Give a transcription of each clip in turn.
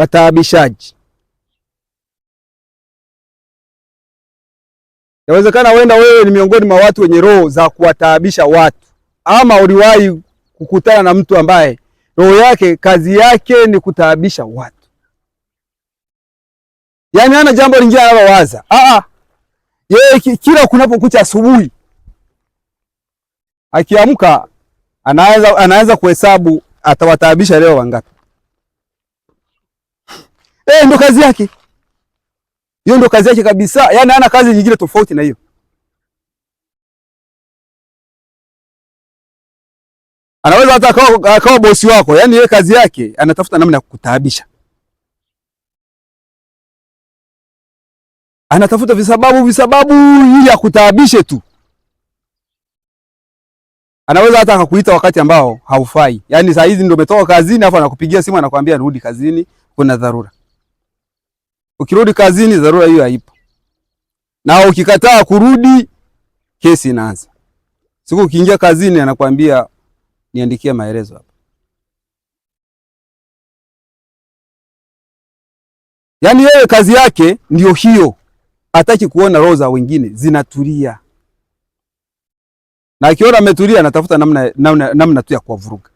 Wataabishaji. Yawezekana wenda wewe ni miongoni mwa watu wenye roho za kuwataabisha watu, ama uliwahi kukutana na mtu ambaye roho yake kazi yake ni kutaabisha watu, yaani hana jambo lingine analowaza. Yeye kila kunapokucha asubuhi akiamka anaanza kuhesabu atawataabisha leo wangapi. Ndo kazi yake hiyo, ndo kazi yake kabisa. Yaani hana kazi nyingine tofauti na hiyo. Anaweza hata akawa bosi wako, yaani yeye kazi yake anatafuta namna ya kukutaabisha, anatafuta visababu ili akutaabishe tu. Anaweza hata akakuita wakati ambao haufai, yaani saa hizi ndio umetoka kazini, afu anakupigia simu anakuambia rudi kazini, kuna dharura. Ukirudi kazini, dharura hiyo haipo, na ukikataa kurudi, kesi inaanza. Siku ukiingia kazini, anakuambia niandikie maelezo hapa. Yaani yeye kazi yake ndio hiyo, hataki kuona roho za wengine zinatulia, na akiona ametulia anatafuta namna tu ya kuwavuruga,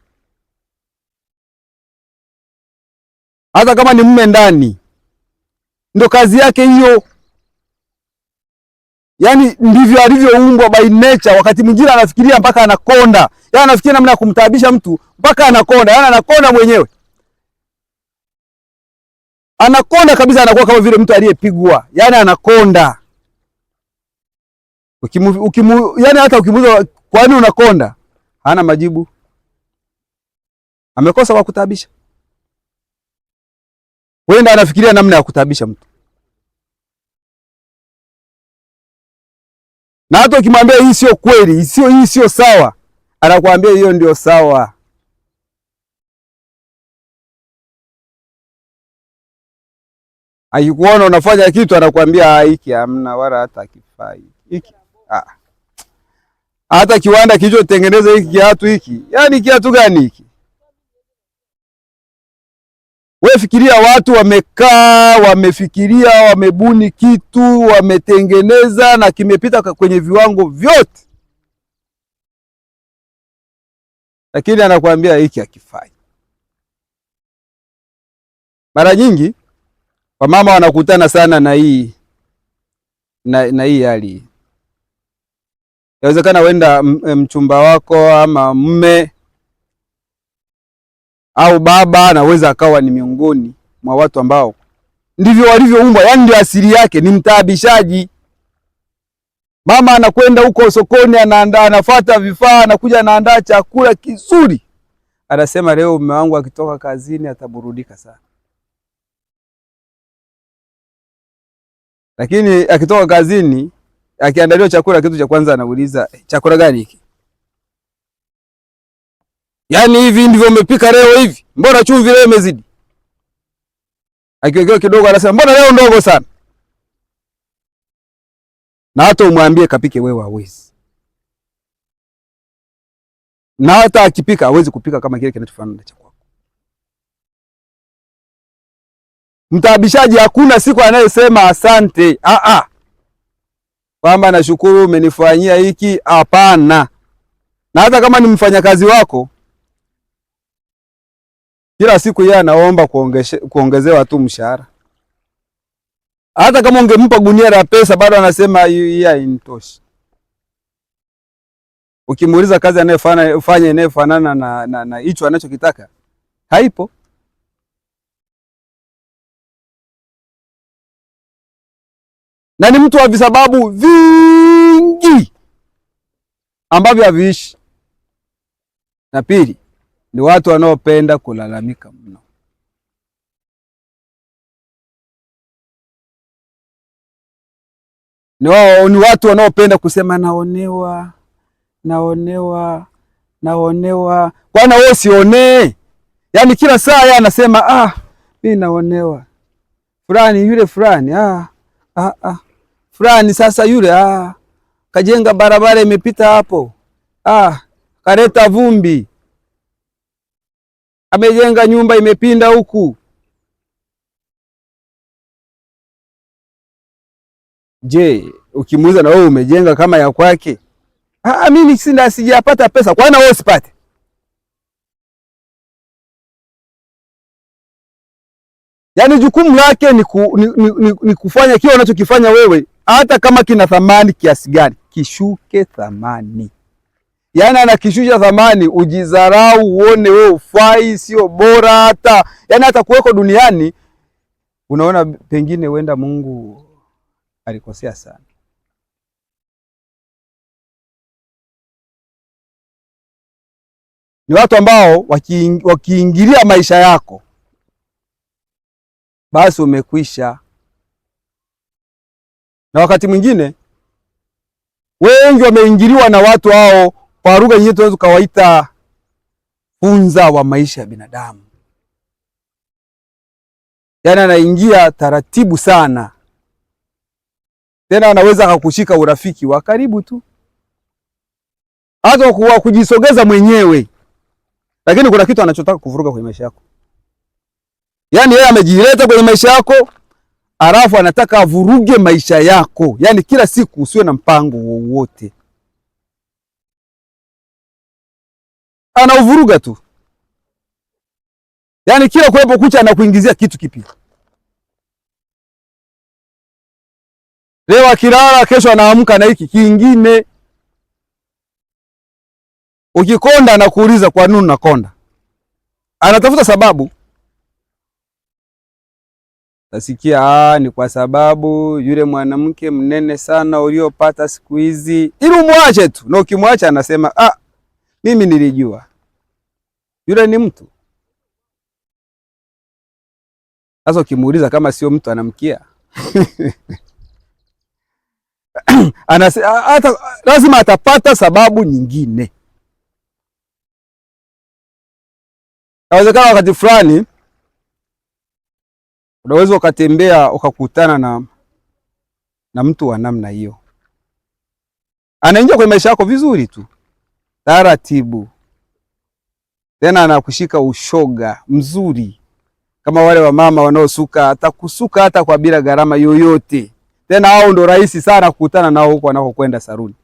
hata kama ni mume ndani, ndo kazi yake hiyo. Yaani ndivyo alivyoumbwa by nature. Wakati mwingine anafikiria mpaka anakonda, yaani anafikiria namna ya kumtaabisha mtu mpaka anakonda, yaani anakonda mwenyewe, anakonda kabisa, anakuwa kama vile mtu aliyepigwa, yaani anakonda. Yaani hata ukimuuliza kwani unakonda, hana majibu, amekosa wa kutaabisha. Wenda anafikiria namna ya kutaabisha mtu. Na hata ukimwambia hii sio kweli, hii sio sawa, anakuambia hiyo ndio sawa. Akikuona unafanya kitu anakuambia hiki hamna wala hata kifai. Hiki. Hata kiwanda kilichotengeneza hiki kiatu hiki. Yaani kiatu gani hiki? Wewe fikiria, watu wamekaa, wamefikiria, wamebuni kitu, wametengeneza na kimepita kwenye viwango vyote, lakini anakuambia hiki hakifai. Mara nyingi wamama wanakutana sana na hii na hii hali. Inawezekana wenda mchumba wako ama mme au baba anaweza akawa ni miongoni mwa watu ambao ndivyo walivyoumbwa, yaani ndio asili yake, ni mtaabishaji. Mama anakwenda huko sokoni, anaandaa, anafuata vifaa, anakuja anaandaa chakula kizuri, anasema leo mume wangu akitoka kazini ataburudika sana. Lakini akitoka kazini, akiandaliwa chakula, kitu cha kwanza anauliza chakula gani hiki? Yaani hivi ndivyo umepika leo hivi? Mbona chumvi leo imezidi? Akiwekewa kidogo anasema mbona leo ndogo sana. Na hata umwambie kapike wewe hawezi. Na hata akipika hawezi kupika kama kile kinachofanana na cha kwako. Mtaabishaji hakuna siku anayesema asante. Kwamba nashukuru umenifanyia hiki, hapana. Na hata kama ni mfanyakazi wako, kila siku yeye anaomba kuongezewa tu mshahara. Hata kama ungempa gunia la pesa bado anasema hii hainitoshi. Ukimuuliza kazi anayofanya inayofanana na hicho anachokitaka haipo. Na ni mtu wa visababu vingi ambavyo haviishi. Na pili ni watu wanaopenda kulalamika mno. Ni watu wanaopenda kusema naonewa, naonewa, naonewa. Bwana wewe usionee. Yaani kila saa yeye anasema mimi naonewa. Fulani yule fulani, fulani sasa yule, kajenga barabara imepita hapo. Kaleta vumbi. Amejenga nyumba imepinda huku. Je, ukimuuliza na wewe umejenga kama ya kwake? Ah, mimi sina, sijapata pesa. Kwa nini wewe usipate? Yaani jukumu lake ni kufanya kile unachokifanya wewe, hata kama kina thamani kiasi gani, kishuke thamani. Yaani anakishusha thamani, ujidharau, uone wewe ufai, sio bora hata. Yaani hata kuweko duniani unaona pengine huenda Mungu alikosea sana. Ni watu ambao wakiingilia maisha yako basi umekwisha. Na wakati mwingine wengi wameingiliwa na watu hao, kwa lugha nyingine tunaweza kuwaita funza wa maisha ya binadamu. Yaani anaingia taratibu sana, tena anaweza akakushika urafiki wa karibu tu, hata kwa kujisogeza mwenyewe, lakini kuna kitu anachotaka kuvuruga kwenye maisha yako. Yaani yeye amejileta kwenye maisha yako, alafu anataka avuruge maisha yako. Yaani kila siku usiwe na mpango wowote, anauvuruga tu. Yaani kila kuwepo kucha anakuingizia kitu kipya. Leo akilala, kesho anaamka na hiki kingine. Ukikonda anakuuliza kwa nini unakonda, anatafuta sababu. Tasikia ni kwa sababu yule mwanamke mnene sana uliopata siku hizi, ili umwache tu, na ukimwacha anasema mimi nilijua yule ni mtu. Sasa ukimuuliza kama sio mtu, anamkia hata lazima atapata sababu nyingine. Inawezekana wakati fulani unaweza ukatembea ukakutana na mtu wa namna hiyo, anaingia kwenye maisha yako vizuri tu taratibu, tena anakushika ushoga mzuri, kama wale wamama wanaosuka, atakusuka hata kwa bila gharama yoyote. Tena hao ndo rahisi sana kukutana nao huko wanakokwenda saruni.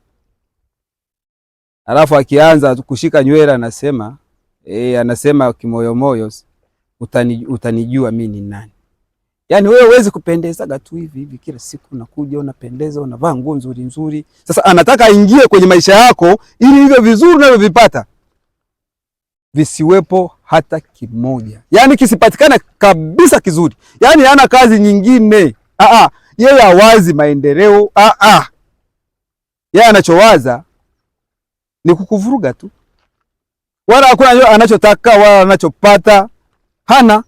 Alafu akianza kushika nywele anasema anasema kimoyomoyo, utanijua mimi ni nani. Yaani wewe huwezi kupendezaga tu hivi hivi kila siku unakuja unapendeza unavaa nguo nzuri nzuri. Sasa anataka aingie kwenye maisha yako ili hivyo vizuri unavyovipata visiwepo hata kimoja. Yaani kisipatikane kabisa kizuri. Yaani hana kazi nyingine. Yeye hawazi maendeleo. Yeye anachowaza ni kukuvuruga tu. Wala hakuna anachotaka wala anachopata hana.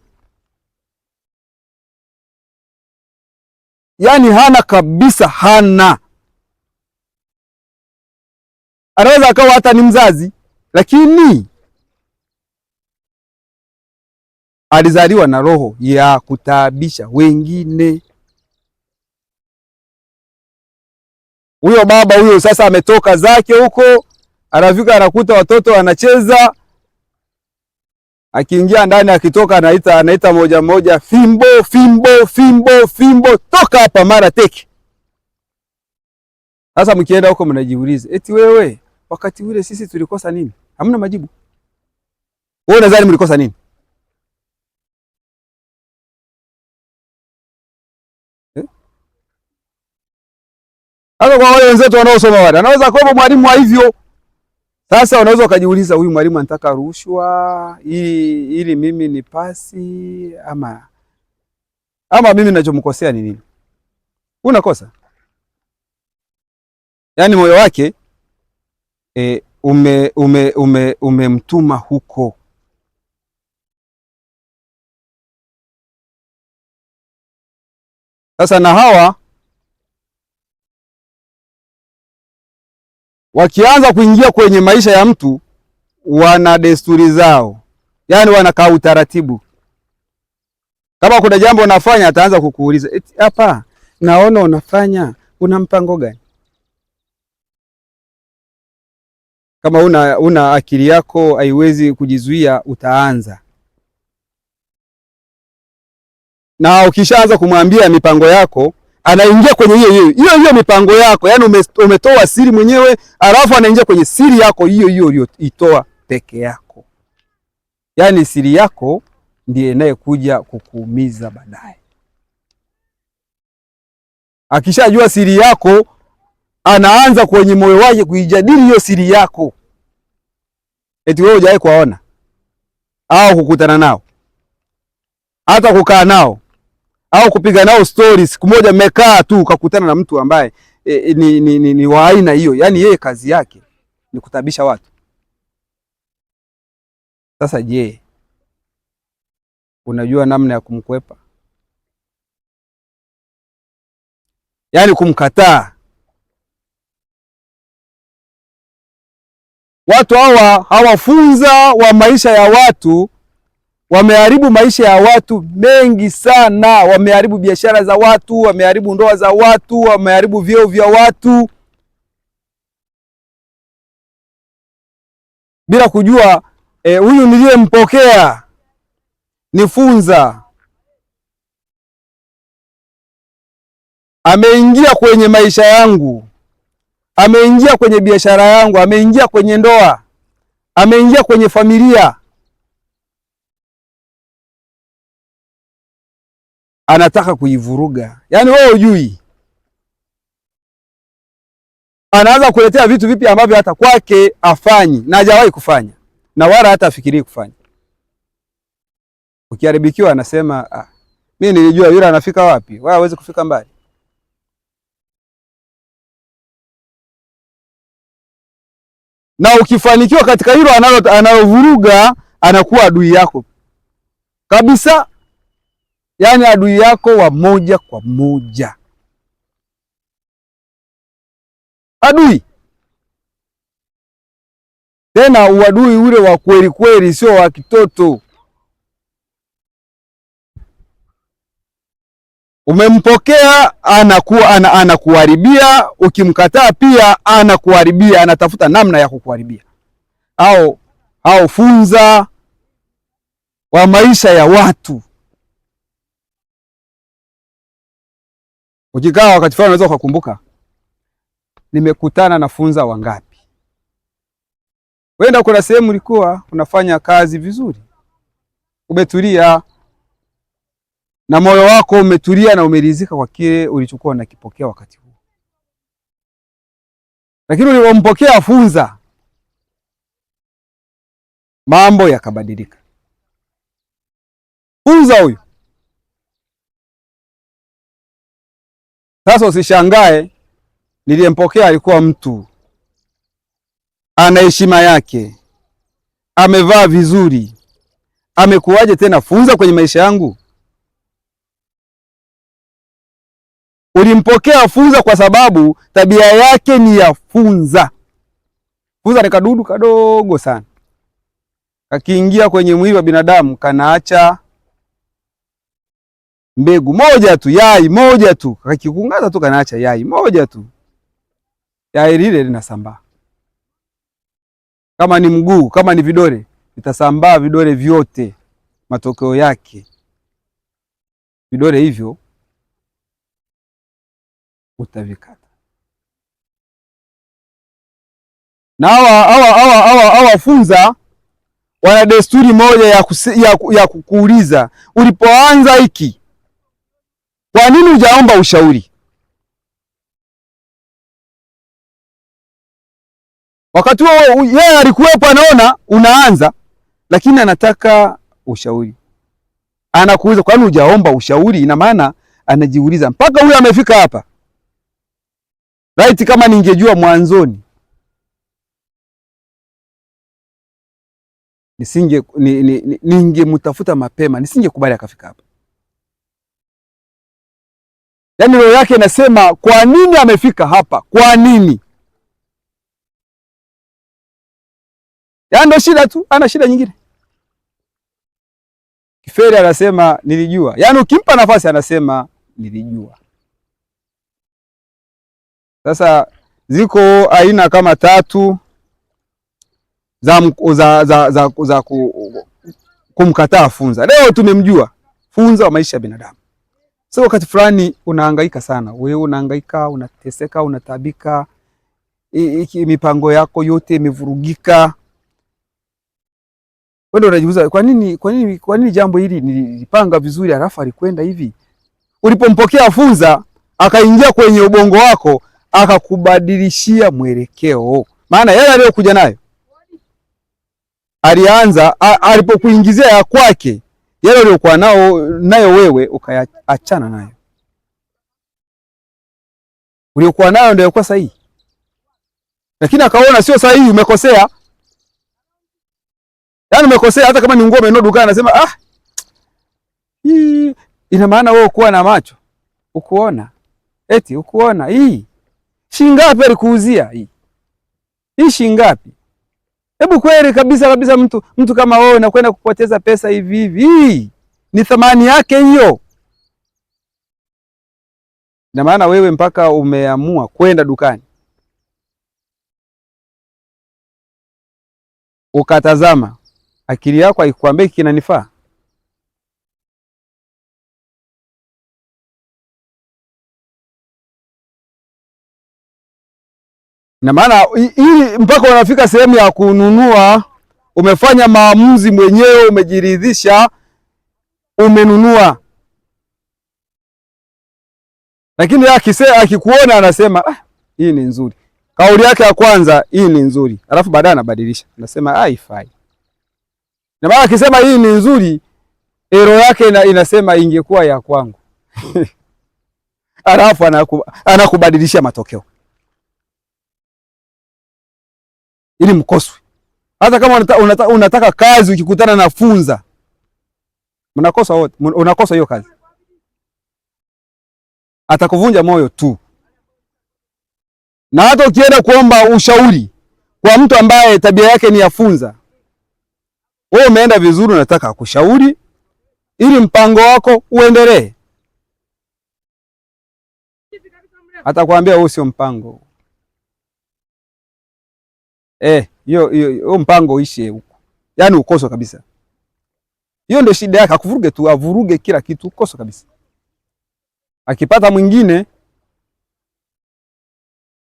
Yaani hana kabisa, hana. Anaweza akawa hata ni mzazi, lakini alizaliwa na roho ya kutaabisha wengine. Huyo baba huyo sasa ametoka zake huko, anafika anakuta watoto wanacheza, akiingia ndani, akitoka anaita moja moja, fimbo fimbo fimbo fimbo, toka hapa mara teki. Sasa mkienda huko mnajiuliza, eti wewe wakati ule sisi tulikosa nini? Hamna majibu. Wewe unadhani mlikosa nini? Sasa kwa wale wenzetu wanaosoma wale, anaweza kuwa mwalimu wa hivyo. Sasa unaweza ukajiuliza huyu mwalimu anataka rushwa ili mimi nipasi ama mimi ninachomkosea ni nini? Unakosa. Yaani moyo wake umemtuma huko. Sasa na hawa wakianza kuingia kwenye maisha ya mtu wana desturi zao, yaani wanakaa utaratibu. Kama kuna jambo unafanya ataanza kukuuliza eti, hapa naona unafanya, una mpango gani? Kama una akili yako haiwezi kujizuia, utaanza. Na ukishaanza kumwambia mipango yako, Anaingia kwenye hiyo hiyo hiyo hiyo mipango yako, yaani umetoa siri mwenyewe, alafu anaingia kwenye siri yako hiyo hiyo uliyoitoa peke yako. Yaani siri yako ndiye inayekuja kukuumiza baadaye. Akishajua siri yako, anaanza kwenye moyo wake kuijadili hiyo siri yako. Eti wewe hujawahi kuwaona au kukutana nao, hata kukaa nao au kupiga nao stories. Siku moja mmekaa tu ukakutana na mtu ambaye ni wa aina hiyo, yaani yeye kazi yake ni kutabisha watu. Sasa je, unajua namna ya kumkwepa? Yaani kumkataa. Watu hawa hawafunza wa maisha ya watu, wameharibu maisha ya watu mengi sana, wameharibu biashara za watu, wameharibu ndoa za watu, wameharibu vyeo vya watu bila kujua huyu niliyempokea nifunza, ameingia kwenye maisha yangu, ameingia kwenye biashara yangu, ameingia kwenye ndoa, ameingia kwenye familia, anataka kuivuruga. Yaani wewe hujui, anaanza kuletea vitu vipi ambavyo hata kwake afanyi na hajawahi kufanya na wala hata afikirii kufanya. Ukiharibikiwa anasema ah, mimi nilijua yule anafika wapi, wala hawezi kufika mbali. Na ukifanikiwa katika hilo analovuruga, anakuwa adui yako kabisa, yaani adui yako wa moja kwa moja, adui tena uadui ule wa kweli kweli, sio wa kitoto. Umempokea anakuwa anakuharibia, ukimkataa pia anakuharibia, anatafuta namna ya kukuharibia. Au funza wa maisha ya watu. Ukikaa wakati fulani unaweza ukakumbuka, nimekutana na funza wangapi? Wenda kuna sehemu ulikuwa unafanya kazi vizuri, umetulia na moyo wako umetulia na umeridhika kwa kile ulichokuwa unakipokea wakati huo, lakini ulipompokea funza, mambo yakabadilika. Funza huyu sasa, usishangae niliyempokea alikuwa mtu ana heshima yake, amevaa vizuri, amekuwaje tena funza kwenye maisha yangu? Ulimpokea funza kwa sababu tabia yake ni ya funza. Funza ni kadudu kadogo sana, kakiingia kwenye mwili wa binadamu kanaacha mbegu moja tu, yai moja tu, kakikungaza tu kanaacha yai moja tu, yai lile linasambaa. Kama ni mguu, kama ni vidole, vitasambaa vidole vyote. Matokeo yake vidole hivyo utavikata. Na hawa funza wana desturi moja ya kukuuliza ulipoanza hiki, kwa nini hujaomba ushauri? Wakati huo yeye alikuwepo, anaona unaanza, lakini anataka ushauri, anakuuliza kwani hujaomba ushauri? Ina maana anajiuliza mpaka huyu amefika hapa. Right, kama ningejua mwanzoni nisinge ningemtafuta mapema, nisingekubali akafika hapa. Yaani roho yake inasema kwa nini amefika hapa? Kwa nini? Yaani ndio shida tu, ana shida nyingine. Kiferi anasema nilijua. Yaani ukimpa nafasi anasema nilijua. Sasa ziko aina kama tatu za kumkataa funza. Leo tumemjua funza wa maisha ya binadamu. So wakati fulani unahangaika sana, wewe unahangaika, unateseka, unataabika, mipango yako yote imevurugika. Wewe ndio unajiuliza kwa nini, kwa nini, kwa nini jambo hili nilipanga vizuri alafu alikwenda hivi? Ulipompokea funza akaingia kwenye ubongo wako akakubadilishia mwelekeo, maana yale aliyokuja nayo alianza alipokuingizia ya kwake, yale aliyokuwa nao nayo wewe ukayaachana nayo, uliokuwa nayo ndio yalikuwa sahihi, lakini akaona sio sahihi, umekosea. Yaani umekosea, hata kama ni nguo umenunua dukani, anasema ah, hii ina maana wewe ukuwa na macho ukuona, eti ukuona hii shilingi ngapi alikuuzia hii hii shilingi ngapi? Hebu kweli kabisa kabisa, mtu kama wewe unakwenda kupoteza pesa hivi hivi, ni thamani yake hiyo? Na maana wewe mpaka umeamua kwenda dukani ukatazama, akili yako haikuambia kinanifaa. Na maana ili mpaka unafika sehemu ya kununua, umefanya maamuzi mwenyewe, umejiridhisha, umenunua. Lakini akikuona anasema ah, hii ni nzuri. Kauli yake ya kwanza, hii ni nzuri, alafu baadaye anabadilisha, anasema haifai. Na maana akisema hii ni nzuri, ero yake inasema ingekuwa ya kwangu. Alafu anakubadilisha matokeo ili mkoswe. Hata kama unataka kazi, ukikutana na funza mnakosa wote, unakosa hiyo kazi, atakuvunja moyo tu. Na hata ukienda kuomba ushauri kwa mtu ambaye tabia yake ni ya funza, wewe umeenda vizuri, unataka akushauri ili mpango wako uendelee, atakwambia huu sio mpango. Hiyo hiyo mpango uishe huko, yaani ukoso kabisa. Hiyo ndio shida yake, akuvuruge tu, avuruge kila kitu, ukoso kabisa. Akipata mwingine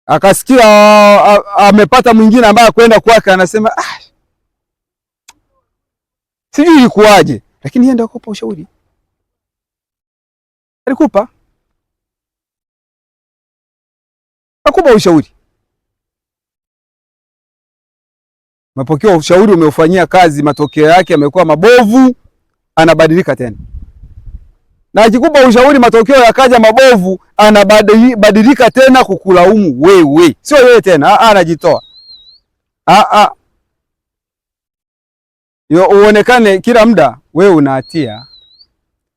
akasikia amepata mwingine ambaye kwenda kwake, anasema ah, sijui ilikuwaje, lakini yeye ndio akakupa ushauri, alikupa akupa ushauri. Umepokea ushauri, umeufanyia kazi, matokeo yake yamekuwa mabovu, anabadilika tena. Na akikupa ushauri matokeo yakaja mabovu, anabadilika tena kukulaumu wewe, sio yeye tena, anajitoa. Yo, uonekane kila muda wewe una hatia.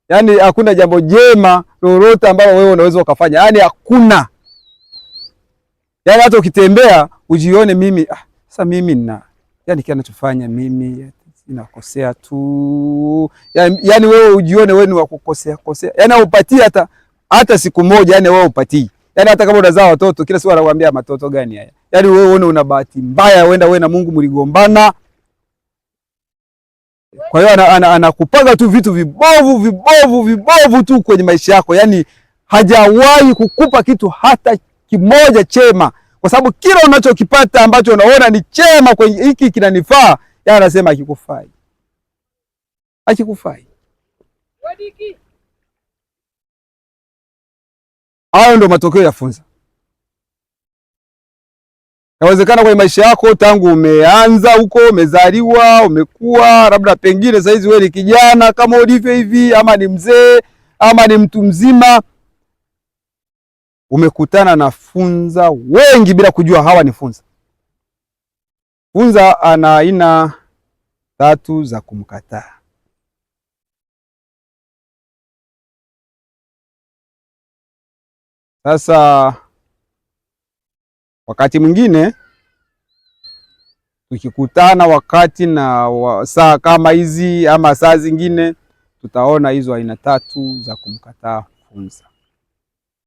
Yaani hakuna jambo jema lolote ambalo wewe unaweza ukafanya, yaani hakuna. Yaani hata ukitembea ujione mimi sasa mimi nina yaani kile anachofanya mimi inakosea tu. Yaani wewe ujione wewe ni wa kukosea kosea. Yaani upatii hata siku moja, yaani wewe upatii. Yaani hata kama unazaa watoto kila siku anakuambia matoto gani haya? Yaani wewe uone una bahati mbaya, wenda wewe na Mungu mligombana. Kwa hiyo anakupanga tu vitu vibovu vibovu vibovu tu kwenye maisha yako. Yaani hajawahi kukupa kitu hata kimoja chema, kwa sababu kila unachokipata ambacho unaona ni chema kwenye hiki kinanifaa, yeye anasema hakikufai, hakikufai. Hayo ndio matokeo ya funza. Inawezekana kwenye maisha yako tangu umeanza huko, umezaliwa, umekuwa, labda pengine saizi wewe ni kijana kama ulivyo hivi, ama ni mzee, ama ni mtu mzima, umekutana na funza wengi bila kujua hawa ni funza. Funza ana aina tatu za kumkataa. Sasa wakati mwingine tukikutana wakati na saa kama hizi ama saa zingine, tutaona hizo aina tatu za kumkataa funza.